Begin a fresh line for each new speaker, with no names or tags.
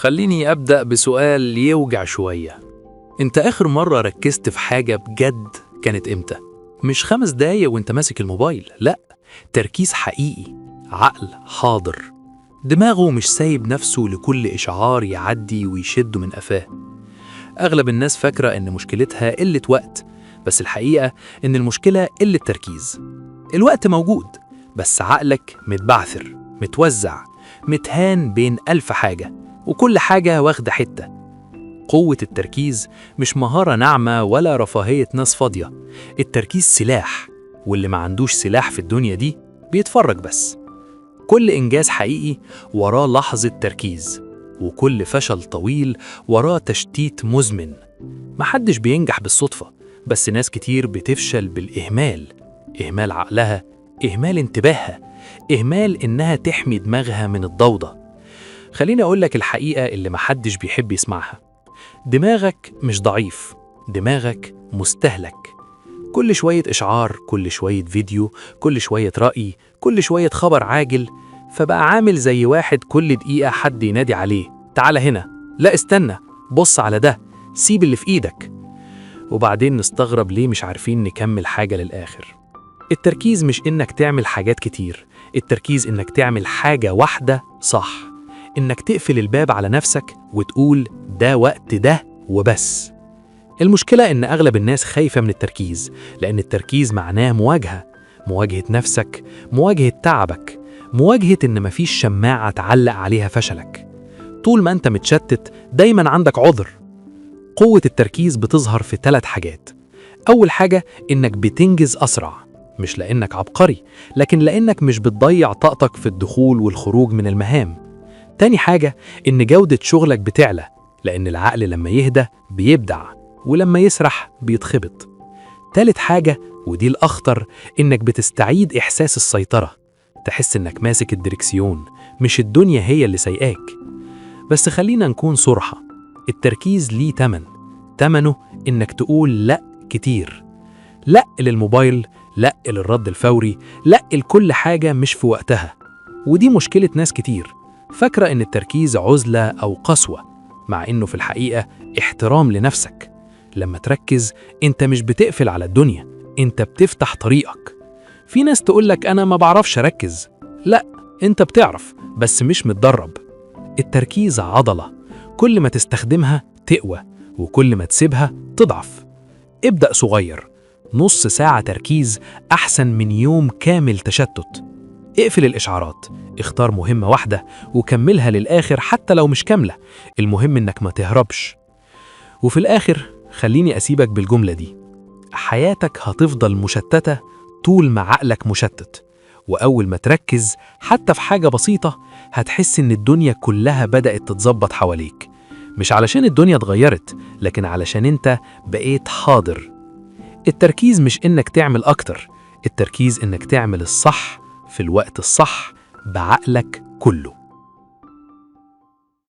خليني أبدأ بسؤال يوجع شوية. أنت آخر مرة ركزت في حاجة بجد كانت إمتى؟ مش 5 دقايق وأنت ماسك الموبايل، لأ، تركيز حقيقي، عقل حاضر، دماغه مش سايب نفسه لكل إشعار يعدي ويشده من قفاه. أغلب الناس فاكرة إن مشكلتها قلة وقت، بس الحقيقة إن المشكلة قلة تركيز. الوقت موجود، بس عقلك متبعثر، متوزع، متهان بين ألف حاجة، وكل حاجة واخدة حتة. قوة التركيز مش مهارة ناعمة ولا رفاهية ناس فاضية. التركيز سلاح، واللي ما عندوش سلاح في الدنيا دي بيتفرج بس. كل إنجاز حقيقي وراه لحظة تركيز، وكل فشل طويل وراه تشتيت مزمن. محدش بينجح بالصدفة، بس ناس كتير بتفشل بالإهمال، إهمال عقلها، إهمال انتباهها، إهمال إنها تحمي دماغها من الضوضاء. خليني أقولك الحقيقة اللي محدش بيحب يسمعها: دماغك مش ضعيف، دماغك مستهلك. كل شوية إشعار، كل شوية فيديو، كل شوية رأي، كل شوية خبر عاجل، فبقى عامل زي واحد كل دقيقة حد ينادي عليه: تعال هنا، لا استنى، بص على ده، سيب اللي في إيدك. وبعدين نستغرب ليه مش عارفين نكمل حاجة للآخر. التركيز مش إنك تعمل حاجات كتير، التركيز إنك تعمل حاجة واحدة صح، إنك تقفل الباب على نفسك وتقول ده وقت ده وبس. المشكلة إن أغلب الناس خايفة من التركيز، لأن التركيز معناه مواجهة، مواجهة نفسك، مواجهة تعبك، مواجهة إن مفيش شماعة تعلق عليها فشلك. طول ما أنت متشتت دايما عندك عذر. قوة التركيز بتظهر في 3 حاجات. أول حاجة إنك بتنجز أسرع، مش لأنك عبقري، لكن لأنك مش بتضيع طاقتك في الدخول والخروج من المهام. تاني حاجة إن جودة شغلك بتعلى، لأن العقل لما يهدى بيبدع، ولما يسرح بيتخبط. تالت حاجة، ودي الأخطر، إنك بتستعيد إحساس السيطرة، تحس إنك ماسك الدركسيون، مش الدنيا هي اللي سايقاك. بس خلينا نكون صرحة، التركيز ليه تمن. تمنه إنك تقول لأ كتير، لأ للموبايل، لأ للرد الفوري، لأ لكل حاجة مش في وقتها. ودي مشكلة ناس كتير، فاكرة إن التركيز عزلة أو قسوة، مع إنه في الحقيقة احترام لنفسك. لما تركز أنت مش بتقفل على الدنيا، أنت بتفتح طريقك. في ناس تقولك أنا ما بعرفش أركز. لا، أنت بتعرف، بس مش متدرب. التركيز عضلة، كل ما تستخدمها تقوى، وكل ما تسيبها تضعف. ابدأ صغير، نص ساعة تركيز أحسن من يوم كامل تشتت. اقفل الإشعارات، اختار مهمة واحدة وكملها للآخر حتى لو مش كاملة، المهم إنك ما تهربش. وفي الآخر خليني أسيبك بالجملة دي: حياتك هتفضل مشتتة طول ما عقلك مشتت، وأول ما تركز حتى في حاجة بسيطة هتحس إن الدنيا كلها بدأت تتظبط حواليك، مش علشان الدنيا اتغيرت، لكن علشان أنت بقيت حاضر. التركيز مش إنك تعمل أكتر، التركيز إنك تعمل الصح في الوقت الصح بعقلك كله.